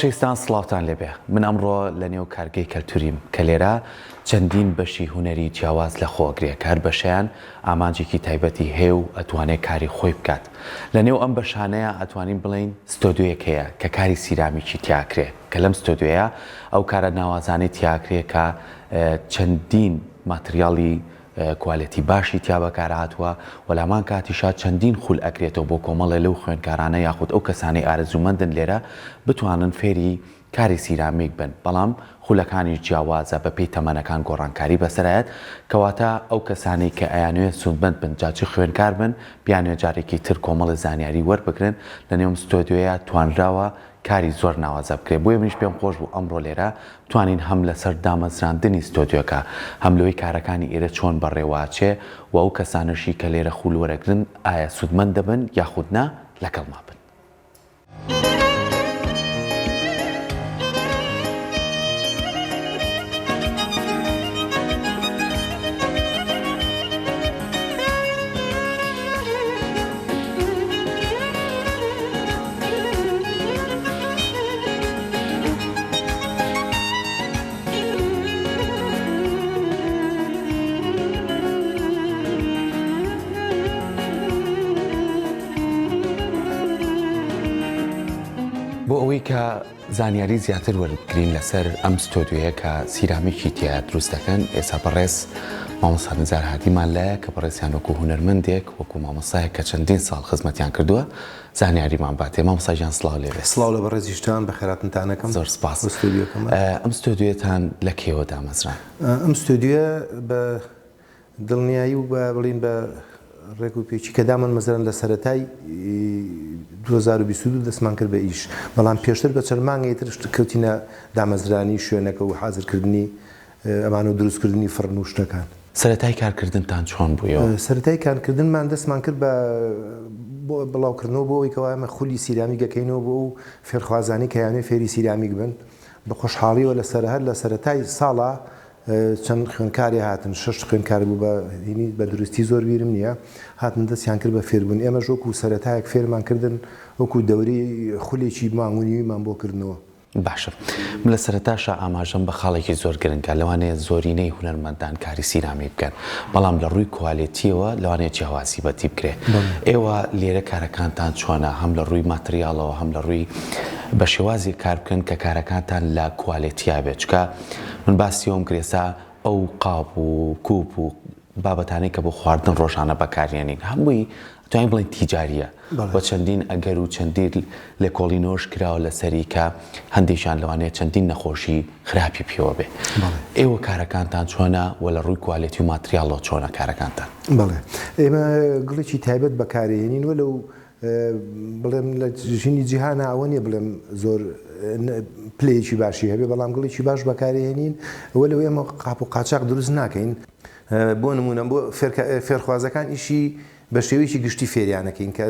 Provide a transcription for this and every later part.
خۆشەویستان سڵاوتان لێبێ من ئەمڕۆ لە نێو کارگەی کەلتوریم کە لێرە چەندین بەشی هونەری جیاواز لە خۆگرێ کە هەر بەشەیان ئامانجێکی تایبەتی هەیە و ئەتوانێ کاری خۆی بکات لە نێو ئەم بەشانەیا ئەتوانین بڵێین ستۆدیۆیەک هەیە کە کاری سیرامیکی تیاکرێ کە لەم ستۆدیۆیە ئەو کارە ناوازانەی تیاکرێ کە چەندین ماتریاڵی کوالێتی باشی تیا بەکارهاتووە و لەهەمان کاتیشا چەندین خول ئەکرێتەوە بۆ کۆمەڵێ لەو خوێندکارانە یاخود ئەو کەسانەی ئارەزوومەندن لێرە بتوانن فێری کاری سیرامیک بن بەڵام خولەکانیش جیاوازە بەپێی تەمەنەکان گۆڕانکاری بەسەرایەت کەواتە ئەو کەسانەی کە ئەیانەوێت سوودمەند بن جا چ خوێندکار بن بیانەوێت جارێکی تر کۆمەڵێ زانیاری وەربگرن لەنێو ئەم ستۆدیۆیە توانراوە کاری زۆر ناوازە بکرێت بۆیە منیش پێم خۆش بوو ئەمڕۆ لێرە بتوانین هەم لەسەر دامەزراندنی ستۆدیۆکە هەم لەوەی کارەکانی ئێرە چۆن بەڕێوەئەچێ و ئەو کەسانەشی کە لێرە خول وەرەگرن ئایا سوودمەند دەبن یاخود نا لەگەڵما بن. بۆ ئەوەی کە زانیاری زیاتر وەربگرین لەسەر ئەم ستۆدیۆیە کە سیرامیکی تیا دروست دەکەن ئێستا بەڕێز مامۆستا نزار هادیمان لایە کە بەڕێزیان وەکو هونەرمەندێک وەکو مامۆستایەک کە چەندین ساڵ خزمەتیان کردووە زانیاریمان باتێ مامۆستا گیان سڵاو لێ بێت. سڵاو لە بەڕێزیشتان بەخێراتنتان ئەکەم زۆر سپاس. بۆ ستۆدیۆکەمان. ئەم ستۆدیۆیەتان لە کەیەوە دامەزراند؟ ئەم ستۆدیۆیە بە دڵنیایی و بە بڵێین بە ڕێک و پێکی کە دامانمەزراند لە سەرەتای 2022 دەستمان کرد بە ئیش بەڵام پێشتر بە چەند مانگێ تر کەوتینە دامەزرانی شوێنەکە و حازرکردنی ئەمان و دروستکردنی فڕن و شتەکان. سەرەتای کارکردنتان چۆن بوویەوە؟ سەرەتای کارکردنمان دەستمان کرد بە بڵاوکردنەوە بۆ ئەوەی کەوا ئێمە خولی سیرامیک ئەکەینەوە بۆ ئەو فێرخوازانەی کە یانەوێ فێری سیرامیک بن. بە خۆشحاڵیەوە لە سەر هەر لە سەرەتای ساڵا چەند خوێندکارێ هاتن، شەش خوێندکار بوو بە هینی بە دروستی زۆر بیرم نییە، هاتن دەستیان کرد بە فێربوون. ئێمەش وەکوو سەرەتایەک فێرمان کردن، وەکوو دەورەی خولێکی مانگ و نیویمان بۆ کردنەوە. باشە من لە سەرەتاشا ئاماژەم بە خاڵێکی زۆر گرنگ کرد، لەوانەیە زۆرینەی هونەرمەندان کاری سیرامیک بکەن، بەڵام لە ڕووی کوالێتییەوە لەوانەیە جیاوازی بەدی بکرێ. ئێوە لێرە کارەکانتان چۆنە هەم لە ڕووی ماتریاڵەوە هەم لە ڕووی بە شێوازێک کار بکەن کە کارەکانتان لە کوالێتیا بێت، چونکە من باسی ئەوەم کرد ئێستا ئەو قاپ و کوپ و بابەتانەی کە بۆ خواردن ڕۆژانە بەکاریێنین هەمووی ئەتوانین بڵێین تیجارییە و چەندین ئەگەر و چەندین لێکۆڵینەوەش کراوە لەسەری کە هەندێکیان لەوانەیە چەندین نەخۆشی خراپی پێوە بێ. ئێوە کارەکانتان چۆنە و لە ڕووی کوالێتی و ماتریاڵەوە چۆنە کارەکانتان؟ بەڵێ ئێمە گڵێکی تایبەت بەکارێنین و لەو بڵێم لە ژینی جیهانا ئەوە نییە بڵێم زۆر پلەیەکی باشی هەبێ بەڵام گڵێکی باش بەکارێنین و لەو ئێمە قاپ و قاچاق دروست ناکەین. بۆ نموونە بۆ فێرخوازەکان ئیشی بە شێوەیەکی گشتی فێریانەکەین کە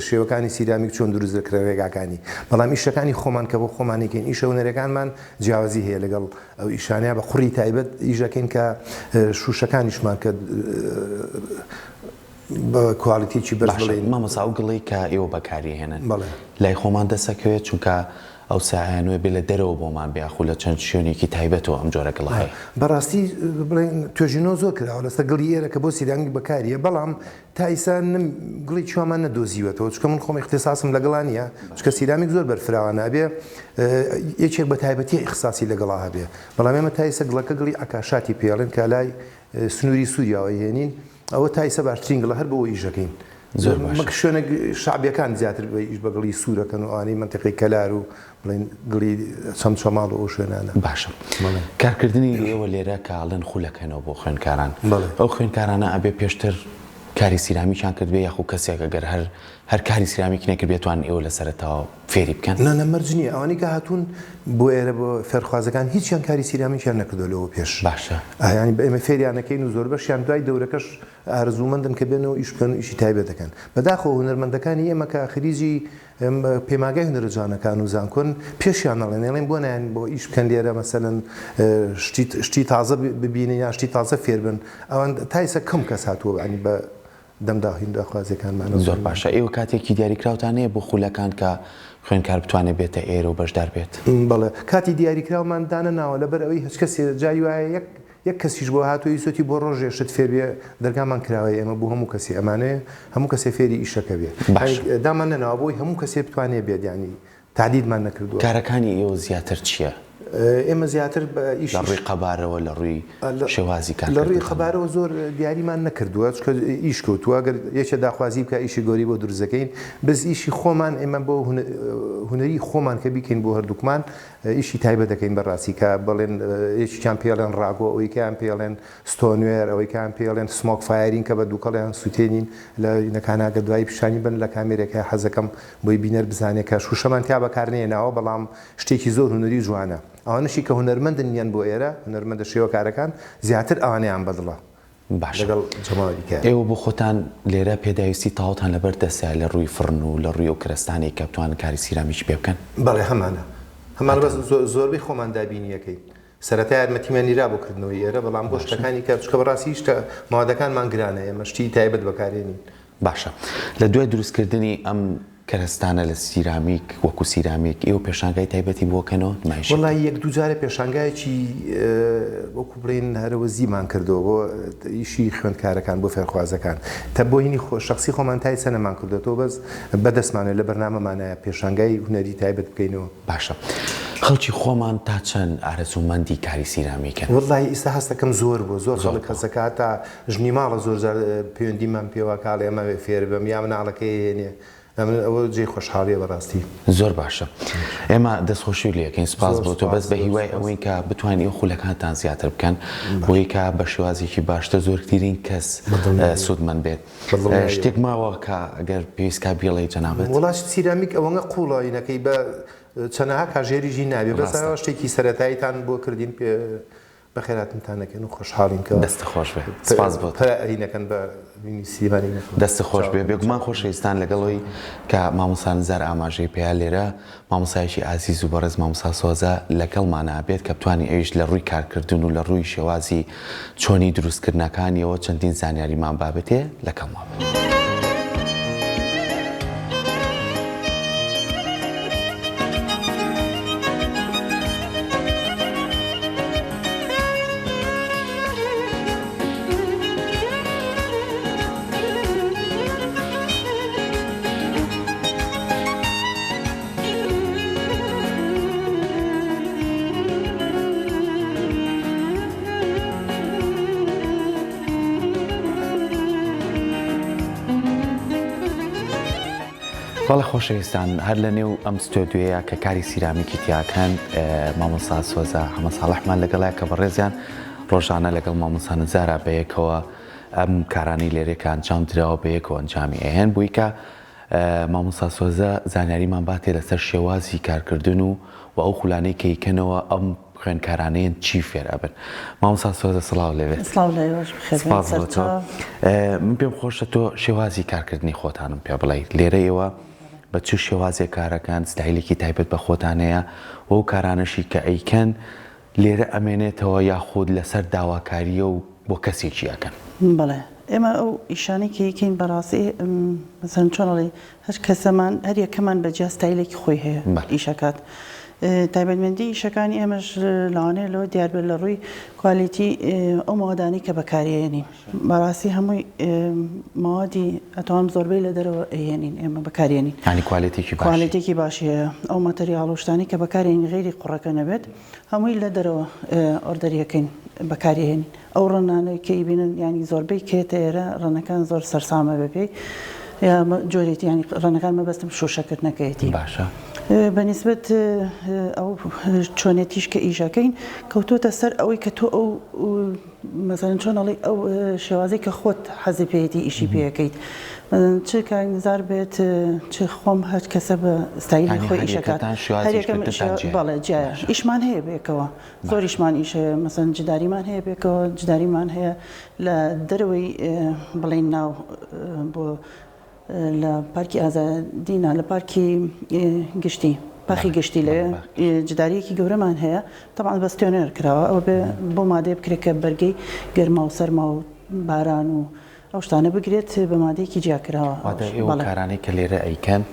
شێوەکانی سیرامیک چۆن دروست دەکرێن ڕێگاکانی، بەڵام ئیشەکانی خۆمان کە بۆ خۆمان ئەیکەین ئیشە هونەریەکانمان جیاوازی هەیە لەگەڵ ئەو ئیشانەیا بە قوڕی تایبەت ئیش ئەکەین کە شووشەکانیشمان کە بە کوالیتیەکی بەرز باشە بڵێین. مامۆستا ئەو گڵەی کە ئێوە بەکاری ئەهێنن بەڵێ. لای خۆمان دەست ئەکەوێت چونکە ئەو سایانوێ بێ لە دەرەوە بۆمان بێ یاخو لە چەند شوێنێکی تایبەتەوە ئەم جۆرە گڵە هەیە. بەڕاستی بڵێن توێژینەوە زۆر کراوە لەسەر گڵی ئێرە کە بۆ سیرامیک بەکاریە بەڵام تا ئیسا نم گڵی چوامان نەدۆزیوەتەوە چونکە من خۆم ئیختیساسم لە گڵا نییە چونکە سیرامیک زۆر بەرفراوانە ئەبێ یەکێک بە تایبەتی ئیخساسی لە گڵا هەبێ بەڵام ئێمە تا ئیسا گڵەکە گڵی عەکاشاتی پێڵێن کە لای سنووری سووریاوە ئەیهێنین ئەوە تا ئیستا باشترین گڵە هەر بۆ ئیش ئەکەین. زۆر باشە. مەک شوێنە شەعبیەکان زیاتر بە ئیش بە گڵی سوور ئەکەن و ئەوانەی مەنتیقەی کەلار و بڵێین گڵی چەمچەماڵ و ئەو شوێنانە. باشە. بەڵێ. کارکردنی ئێوە لێرە کە ئەڵێن خولەکەنەوە بۆ خوێندکاران. بەڵێ. ئەو خوێندکارانە ئەبێ پێشتر کاری سیرامیکیان کردبێ یاخو کەسێک ئەگەر هەر هەر کاری سیرامیکی نەکردبێ توانن ئێوە لە سەرەتاوە فێری بکەن؟ نا نا مەرج نییە ئەوانەی کە هاتوون بۆ ئێرە بۆ فێرخوازەکان هیچیان کاری سیرامیکیان نەکردووە لەوە پێش. باشە. یانی ئێمە فێریان ئەکەین و زۆربەشیان دوای دەورەکەش ئارەزوومەندن کە بێنەوە ئیش بکەن و ئیشی تایبەت دەکەن. بەداخەوە هونەرمەندەکانی ئێمە کە خریجی پەیمانگای هونەرە جوانەکان و زانکۆن پێشیان ئەڵێن ئەڵێن بۆ نایەن بۆ ئیش بکەن لێرە مەسەلەن شتی شتی تازە ببینن یان شتی تازە فێر بن ئەوان تا ئیستا کەم کەس هاتووە یانی بە. دەم داهین داخوازیەکانمانەوە. زۆر باشە ئێوە کاتێکی دیاریکراوتان هەیە بۆ خولەکان کە خوێندکار بتوانێت بێتە ئێرە و بەشدار بێت؟ بەڵێ کاتی دیاریکراومان دانەناوە لەبەر ئەوەی هەچ کەسێ جاری وایە یەک یەک کەسیش بۆ هاتووە ویستوویەتی بۆ ڕۆژێ شت فێر بێ دەرگامان کراوەیە ئێمە بۆ هەموو کەسێ ئەمانەوێ هەموو کەسێ فێری ئیشەکە بێ باشە. یانی دامان نەناوە بۆی هەموو کەسێ بتوانێ بێت یانی تەهدیدمان نەکردووە. کارەکانی ئێوە زیاتر چییە؟ ئێمە زیاتر بە ئیشی. لە ڕووی قەبارەوە، لە ڕووی شێوازی لە ڕووی کارکردنتانەوە. قەبارەوە زۆر دیاریمان نەکردووە، چونکە ئیش کەوتووە، گەر یەکێ داخوازی بکا ئیشی گەورەی بۆ دروست دەکەین، بەس ئیشی خۆمان ئێمە بۆ هونەری خۆمان کە بیکەین بۆ هەردووکمان ئیشی تایبەت دەکەین بە ڕاستی کە بڵێن یەکێکیان پێڵێن ragout ئەویکەیان پێڵێن stoneware ئەوەیکەیان پێڵێن smoke firing کە بە دووکەڵیان سووتێنین لە نەکانا گەر دوایی پیشانی بن لە کامێرێک هەیە حەزەکەم بۆی بینەر بزانێ کە شووشەمان تیا بەکار نەیەناوە بەڵام شتێکی زۆر هونەری و جوانە ئەوانەشی کە هونەرمەندن یەن بۆ ئێرە هونەرمەندە شێوەکارەکان زیاتر ئەوانەیان بەدڵە باشە لەگەڵ جەماوەری کە. ئێوە بۆ خۆتان لێرە پێداویستی تەواوتان لەبەر دەستە لە ڕووی فڕن و لە ڕووی ئەو کەرەستانەی کە بتوانن کاری سیرامیکی پێ بکەن؟ بەڵێ هەمانە هەمانە بەس زۆربەی خۆمان دابینی ئەکەین سەرەتا یارمەتیمان نیرا بۆ کردنەوەی ئێرە بەڵام بۆ شتەکانی کە چونکە بەڕاستی شتە مەوادەکانمان گرانە ئێمە شتی تایبەت بەکارێنین. باشە لە دوای دروستکردنی ئەم کەرەستانە لە سیرامیک وەکو سیرامیک ئێوە پێشانگای تایبەتی بۆ کەنەوە نمایشی وەڵایی یەک دوو جارێ پێشانگایەکی وەکو بڵێین هەرەوەزیمان کردەوە بۆ ئیشی خوێندکارەکان بۆ فێرخوازەکان تە بۆ هینی خۆ شەخسی خۆمان تای چەنەمان کردۆتەوە بەس بەدەستمانە لە بەرنامەمانایە پێشانگای هونەری تایبەت بکەینەوە. باشە خەڵکی خۆمان تا چەند ئارەزوومەندی کاری سیرامیکن؟ وەڵایی ئیستا هەستەکەم زۆر بووە زۆر خەڵک هەستەکا هەتا ژنی ماڵە زۆر جار پەیوەندیمان پێوە ئەکا ئەڵێ ئەمەوێ فێر بم یا مناڵەکەی ئەهێنێ ئەمن ئەوە جێی خۆشحاڵیە بەڕاستی. زۆر باشە ئێمە دەستخۆشیت لێ ئەکەین سوپاس زۆر بۆ تۆ بەس سوپاس بە زۆر هیوای سوپاس. ئەوەین کە بتوانین ئێوە خولەکانتان زیاتر بکەن بۆی کە بە شێوازێکی باشتر زۆرترین کەس بە دڵنیاییەوە سوودمەند بێت بە دڵنیاییەوە. شتێک ماوە کە گەر پێویست کا بیڵێی جەنابت؟ وەڵا سیرامیک ئەوەنە قوڵە ئینەکەی بە چەنەها کاژێریش هی نابێ بەس ڕاستە. ئەوە شتێکی سەرەتاییتان بۆ کردین پێ بەخێراتنتان ئەکەین و خۆشحاڵین کە دەستت خۆش بێ سپاس بۆ تۆ. پەرە ئەینەکەن بە بینی سلیمانی نەکەن. دەستت خۆش بێ بێگومان خۆشەویستان لەگەڵ ئەوەی کە مامۆستا نزار ئاماژەی پێیا لێرە مامۆستایەکی ئازیز و بەڕێز مامۆستا سۆزە لەگەڵمانا بێت کە بتوانین ئەویش لە ڕووی کارکردن و لە ڕووی شێوازی چۆنی دروستکردنەکانیەوە چەندین زانیاریمان بابەتێ لەگەڵمان بن. بەڵێ خۆشەویستان هەر لە نێو ئەم ستۆدیۆیە کە کاری سیرامیکی تیاکەن مامۆستا سۆزە حەمە ساڵحمان لەگەڵە کە بەڕێزیان ڕۆژانە لەگەڵ مامۆستا نزارا بەیەکەوە ئەم کارانەی لێرەی کە ئەنجام دراوە بەیەکەوە ئەنجامی ئەیەن بووی کە مامۆستا سۆزە زانیاریمان باتێ لەسەر شێوازی کارکردن و و ئەو خولانەی کە ئیکەنەوە ئەم خوێندکارانەیەن چی فێر ئەبن مامۆستا سۆزە سڵاو لێبێت سڵاو لە ئێوەش بخێر بێن سپاس بۆ تۆ سەرچاو. من پێم خۆشە تۆ شێوازی کارکردنی خۆتانم پێ بڵێیت لێرە ئێوە بە چ شێوازێک کارەکەن ستایلێکی تایبەت بە خۆتان هەیە و ئەو کارانەشی کە ئەیکەن لێرە ئەمێنێتەوە یاخود لەسەر داواکارییە و بۆ کەسێکی ئەکەن؟ بەڵێ ئێمە ئەو ئیشانەی کە ئەیکەین بەڕاستی مەسەلەن چۆن ئەڵێی هەر کەسەمان هەر یەکەمان بە جیا ستایلێکی خۆی هەیە ئیش ئەکات تایبەتمەندی ئیشەکانی ئێمەش لەوانەیە لەوە دیار بێت لە ڕووی quality ئەو مەوادانەی کە بەکاریێنین بەڕاستی هەمووی مەوادی ئەتوانم زۆربەی لە دەرەوە ئەیێنین ئێمە بەکارێنین یانی quality ێکی باشی quality ێکی باشی هەیە ئەو material و شتانەی کە بەکارێنین غەیری قوڕەکە نەبێت هەمووی لە دەرەوە order ی ئەکەین بەکاری هێنین ئەو ڕەنانەی کە ئیبینن یانی زۆربەی کێتە ئێرە ڕەنەکان زۆر سەرسامە بە پێی یا جۆرێتی ینی ڕەنەکان مەبەستم شوشەکردنەکەیەتی باشە بە نیسبەت ئەو چۆنێتیش کە ئیشەکەین کەوتۆتە سەر ئەوەی کە تۆ ئەو مەسەلەن چۆن ئەڵێی ئەو شێوازەی کە خۆت حەزی پێیەتی ئیشی پێ ئەکەیت چ کاک نزار بێت چ خۆم هەر کەسە بە ستایلی یانی خۆی ئیشەکات هەریەکەتان شێوازی هەریەکەم ئیشکردنتان جیایە بەڵێ جیایە باشە ئیشمان هەیە بەیەکەوە زۆر باشە ئیشمان ئیش هەیە مەسەلەن جداریمان هەیە پێکەوە جداریمان هەیە لە دەرەوەی بڵێین ناو بۆ لە پارکی ئازادی نا لە پارکی گشتی پاخی گشتی لەوێ جداریەکی گەورەمان هەیە تەبعەن بە stoneware کراوە ئەوە بێ بۆ مادەیە بکرێت کە بەرگەی گەرما و سەرما و باران و. ئەو شتانە بگرێت بە مادەیەکی جیاکراوە. واتە ئێوە ئەو کارانەی کە لێرە ئەیکەن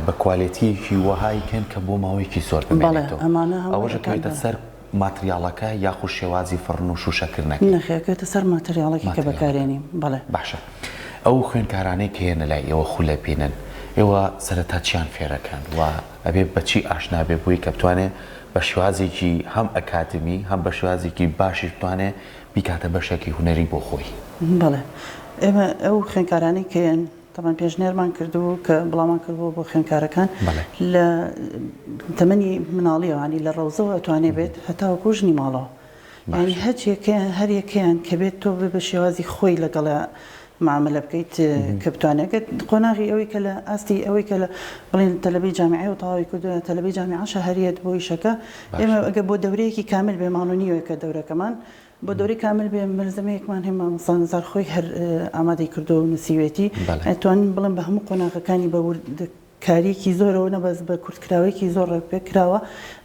بە کوالێتییەکی وەها ئەیکەن کە بۆ ماوەیەکی زۆر بمێنێتەوە. ئەوەش ئەکەوێتە سەر ماتریاڵەکە یاخود شێوازی فڕن و شووشەکردنەکەی؟ نەخێر ئەکەوێتە سەر ماتریاڵەکەی کە بەکارێنین. بەڵێ. باشە ئەو خوێندکارانەی کە یەنە لای ئێوە خول ئەبینن ئێوە سەرەتا چیان فێرەکەن و ئەبێ بە چی ئاشنا بێ بۆی کە بتوانێ بە شێوازێکی هەم ئەکادمی هەم بە شێوازێکی باشیش بتوانێ بیکاتە بەشێکی هونەری بۆ خۆی. بەڵێ ئێمە ئەو خوێندکارانەی کە یەن تەبعەن پێشنیارمان کردبوو کە بڵاومان کردبووە بۆ خوێندکارەکان لە تەمەنی مناڵیەوە ینی لە ڕەوزەوە ئەتوانێ بێت هەتاوەکو ژنی ماڵەوە یانی هەچ یەکەیان هەر یەکەیان کە بێت تۆ بە شێوازی خۆی لەگەڵ معاملە بکەیت کە بتوانێت گەر قۆناغی ئەوەی کە لە ئاستی ئەوەی کە لە بڵێن تەلەبەی جامیعەی و تەواوی کردووە تەلەبەی جامیعەشە هەریەت بۆ ئیشەکە ئێمە ئەگەر بۆ دەورەیەکی کامل بێ مانگ و نیوێکە دەورەکەمان بۆ دەورەی کامل بێ مەلزەمەیەکمان هەیە مامۆستا نزار خۆی هەر ئامادەی کردووە و نووسیوێتی ئەتوانین بڵێم بە هەموو قۆناغەکانی بە وردکارییەکی زۆرەوە نە بەس بە کورتکراوەیەکی زۆر ڕێکوپێک کراوە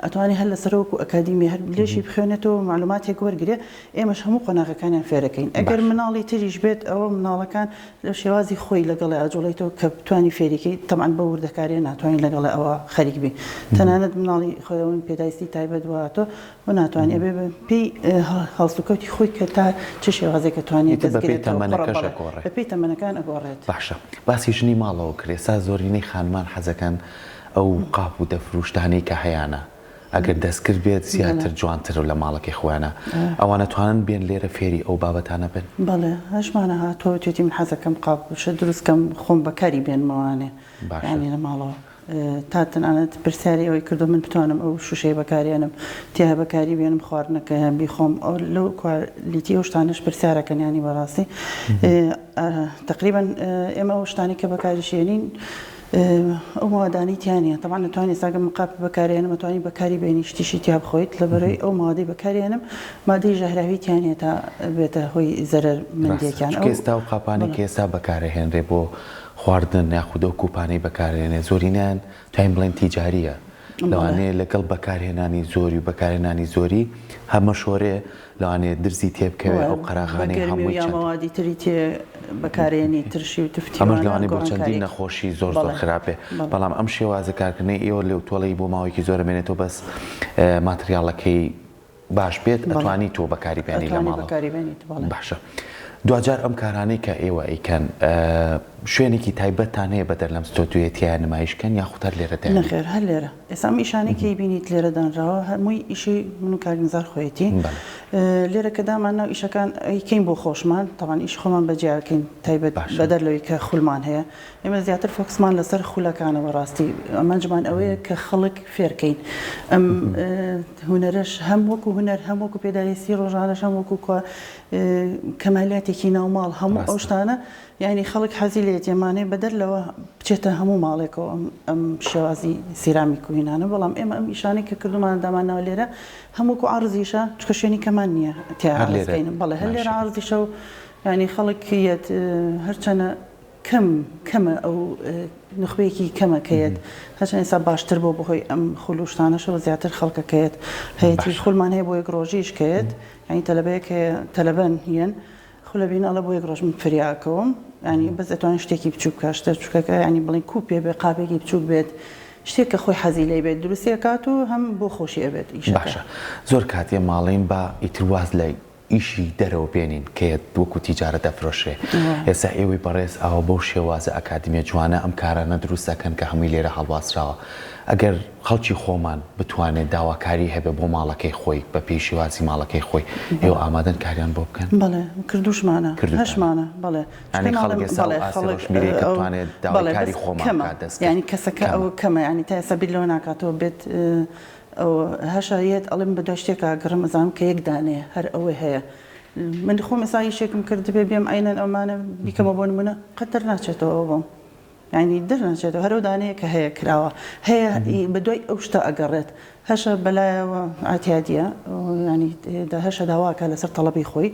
ئەتوانێ هەر لەسەرەوە وەکو ئەکادیمی هەر لێشی بخوێنێتەوە و مەعلوماتێک وەرگرێ ئێمەش هەموو قۆناغەکانیان فێرەکەین ئەگەر منداڵی تریش بێت ئەوە منداڵەکان لە شێوازی خۆی لەگەڵی ئەجوڵێیتەوە کە بتوانی فێری کەی تەبعەن بەو وردەکاریە ناتوانین لەگەڵی ئەوە خەریک بین تەنانەت مناڵی خۆیەوەن پێداویستی تایبەت بۆ هاتووە و ناتوانانی ئەبێ بە پێی هەڵسوکەوتی خۆی کە تا چ شێوازێک ئەتوانێت ئیتر دەست بەپێی گرێتەوە کوڕە تەمەنەکەش بەڵێ ئەگۆڕێ. بەپێی تەمەنەکان ئەگۆڕێت. باشە باسی ژنی ماڵەوە کرد ئێستا زۆرینەی خانمان حەزەکەن ئەو قاپ و دەفر و شتانەی کە هەیانە ئەگەر دەستکرد بێت زیاتر جوانترە لە ماڵەکەی خۆیانە ئەوان ئەتوانن بێن لێرە فێری ئەو بابەتانە بن؟ بەڵێ هەشمانە هاتووە وتوێتی من حەزەکەم قاپ و شت دروست کەم خۆم بەکاری بێنمەوانێ باشە. یانی لە ماڵەوە تا تەنانەت پرسیاری ئەوەی کردووە من بتوانم ئەو شوشەیە بەکارێنم تیا بەکاری بێنم خواردنەکە یان بیخۆم ئەو لەو کوالیتی ئەو شتانەش پرسیارەکەن یانی بەڕاستی تقریبا ئێمە ئەو شتانەی کە بەکاریشێنین ئەو مەوادانەی تیا نیە تەبعەن ئەتوانی ئێستا گەر من قاپی بەکارێنم ئەتوانی بەکاری بێنی شتیشی تیا بخۆیت لەبەرەی ئەو مەوادەی بەکارێنم مادەی ژەهراوی تیا نیە تا بێتە هۆی زەرەر ڕاستە مەندیەکیان چونکە ئەو ئێستا ئەو قاپانەی بەڵێ کە ئێستا بەکارئەهێنرێ بۆ خواردن یاخود ئەو کوپانەی بەکارئەهێنێ زۆرینەیان تواین بڵێین تیجاریە بەڵێ لەوانەیە لەگەڵ بەکارهێنانی زۆری و بەکارهێنانی زۆری هەمەشۆرێ لەوانەیە درزی تێبکەوێ وە ئەو بە قەراغانەی گەرمی و هەمووی یا چەند مەوادی تری تێ بەکارێنی ترشی و تفتی ئەمەش وانە لەوانەیە بۆ چەندین گۆڕانکاریەکی نەخۆشی زۆر زۆر بەڵێ خراپ بێ بەڵێ. بەڵام ئەم شێوازە کارکردنەی ئێوە لەو تۆڵەی بۆ ماوەیەکی زۆر ئەمێنێتەوە بەس ماتریاڵەکەی باش بێت بەڵێ ئەتوانی تۆ بەکاری بێنی لە ئەتوانی ماڵەوە بەکاری بێنیت بەڵێ. باشە دواجار ئەم کارانەی کە ئێوە ئەیکەن شوێنێکی تایبەتتان هەیە بەدەر لەم ستۆدیۆیە تیایا نمایش کەن یاخود هەر لێرە دایاننێن؟ نەخێر هەر لێرە ئێستا ئەم ئیشانەی کە ئەیبینیت لێرە دانراوە هەمووی ئیشی من و کاک نزار خۆیەتی بەڵێ. لێرە کە دامان ناو ئیشەکان ئەیکەین بۆ خۆشمان تەبعەن ئیشی خۆمان بە جیا ئەکەین تایبەت باشە. بەدەر لەوەی کە خولمان هەیە ئێمە زیاتر فۆکسمان لەسەر خولەکانە بەڕاستی ئامانجمان ئەوەیە کە خەڵک فێرکەین ئەم هونەرەش هەم وەکو هونەر هەم وەکو پێداویستی ڕۆژانەش هەم وەکو کەمالیاتێکی ناوماڵ هەموو ئەو ڕاستە. شتانە یانی خەڵک حەزی لێیەتی ئەمانەی بەدەر لەوە بچێتە هەموو ماڵێکەوە ئەم ئەم شێوازی سیرامیک و هینانە بەڵام ئێمە ئەم ئیشانەی کە کردومانە دامانناوە لێرە هەم وەکو عەرزیشە چونکە شوێنی کەمان نییە تیا هەر عەرز لێرە کەین بەڵێ هەر لێرە نمایشەکە. عەرزیشە و یانی خەڵک یەت هەرچەنە کەم کەمە ئەو نوخبەیەکی کەمە کە یەت هەرچەند ئێستا باشتر بووە بەهۆی ئەم خول و شتانەشەوە زیاتر خەڵکە کە یەت هەیەتی باشە. خولمان هەیە بۆ یەک ڕۆژیش کە یەت یانی تەلەبەیەک هەیە تەلەبەن یەن خولە بین ئەڵێ بۆ یەک ڕۆژ من فریا ئەکەوم یانی بەس ئەتوانێت شتێکی بچووک بکات شتە بچووکەکە یانی بڵێن کوپێ بێ قاپێکی بچووک بێت شتێک کە خۆی حەزی لێی بێت دروستی ئەکات و هەم بۆ خۆشی ئەبێت ئیشەکە. باشە زۆر کات ئێمە ئەڵێین با ئیتر واز لە ئیشی دەرەوە بێنین کە وەکو تیجارەت ئەفرۆشرێ ئێستا ئێوەی بەڕێز ئاوا بەو شێوازە ئەکادمیە جوانە ئەم کارانە دروست ئەکەن کە هەمووی لێرە هەڵواسراوە ئەگەر خەڵکی خۆمان بتوانێت داواکاری هەبێ بۆ ماڵەکەی خۆی بە پێی شێوازی ماڵەکەی خۆی ئێوە ئامادەن کاریان بۆ بکەن؟ بەڵێ کردوشمانە کردوتانە هەشمانە بەڵێ یانی چونکە خەڵک ناڵێم ئێستا ئەو بەڵێ ئاستەی خەڵک ڕۆشنبیریەی کە ئەو بتوانێت داوای بەڵێ کاری بەس خۆمان کەمە بکات دەستکرد یانی کەسەکە کەمە. ئەوە کەمە یانی تا ئێستا بیر لەوە ناکاتەوە بێت ئەو هەشە یەت ئەڵێم بەدوای شتێکا گەڕێم ئەزانم کە یەک دانەیە هەر ئەوەی هەیە من خۆم ئێستا ئیشێکم کردبێ بێم عەینەن ئەمانە بیکەمەوە بۆ نمونە قەت دەرناچێتەوە ئەوە بۆم یانی دەرناچێتەوە هەر ئەو دانەیە کە هەیە کراوە هەیە بەدوای ئەو شتە ئەگەڕێت هەشە بەلایەوە ئەعتیادیە یانی هەشە داواکە لەسەر تەڵەبی خۆی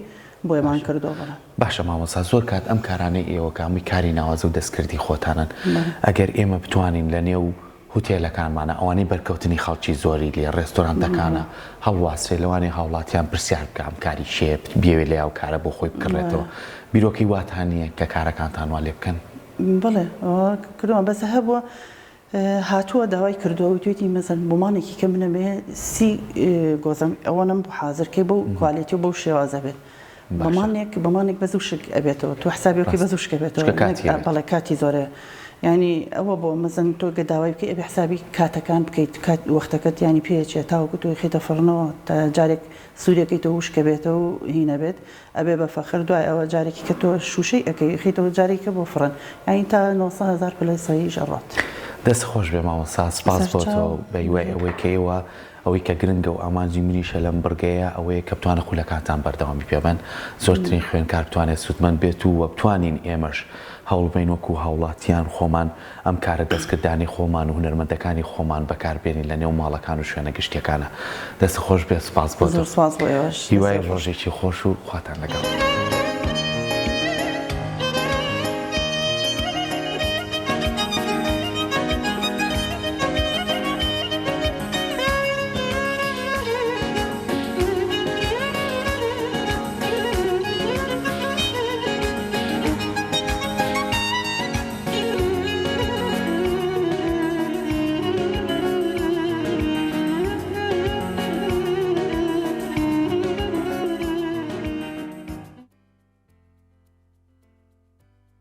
بۆیمان باشە کردووە بەڵێ. باشە مامۆستا زۆر کات ئەم کارانەی ئێوە کە هەمووی کاری ناوازە و دەستکردی خۆتانن بەڵێ. ئەگەر ئێمە بتوانین لە نێو. هوتێلەکانمانە ئەوانەی بەرکەوتنی خەڵکی زۆری لێ ڕێستۆرانتەکانە هەڵواسرێ لەوانەیە هاوڵاتیان پرسیار بکا ئەم کاری کێیە بیەوێ لێ ئەو کارە بۆ خۆی بکڕێتەوە بیرۆکەی واتان نییە کە کارەکانتان وا لێ بکەن؟ بەڵێ ئەوە کردووە بەس هەبووە هاتووە داوای کردووە وتوێتی مەسەن بۆ مانێکی کە منەبێ سی گۆزەم ئەوەنەم بۆ حازر کەی بەو quality و بەو شێوازە بێت بە مانێک بە مانێک بە زوو شک ئەبێتەوە تۆ حسابی بکەی بە زوو شک ئەبێتەوە بەڵێ کاتی زۆرە یانی ئەوە بۆ مەسەن تۆ گە داوای بکەی ئەبێ حسابی کاتەکان بکەیت کات وەختەکەت یانی پێچێت تاوەکو تۆ خیتە فڕنەوە تا جارێک سوورەکەی تۆ وشکە بێتەوە و هینە بێت ئەبێ بە فەخر دوای ئەوە جارێکی کە تۆ شووشەی ئەکەی خیتەوە جارێکە بۆ فڕن یانی تا 900 هەزار پلەی سەیش ئەڕات. دەست خۆش بێ مامۆستا سپاس بۆ تۆ بە هیوای ئەوەی کە ئێوە ئەوەی کە گرنگە و ئامانجی منیشە لەم بڕگەیە ئەوەیە کە بتوانن خولەکانتان بەردەوامی پێ بەن، زۆرترین خوێندکار بتوانێت سوودمەند بێت و وە بتوانین ئێمەش هەوڵبەین وەکو هاوڵاتیان خۆمان ئەم کارە دەستکردانەی خۆمان و هونەرمەندەکانی خۆمان بەکار بێنین لە نێو ماڵەکان و شوێنە گشتیەکانا. دەست خۆش بێت سوپاس بۆ تۆ. زۆر سوپاس بۆ ئێوەش. هیوای ڕۆژێکی خۆش و خواتان لەگەڵ.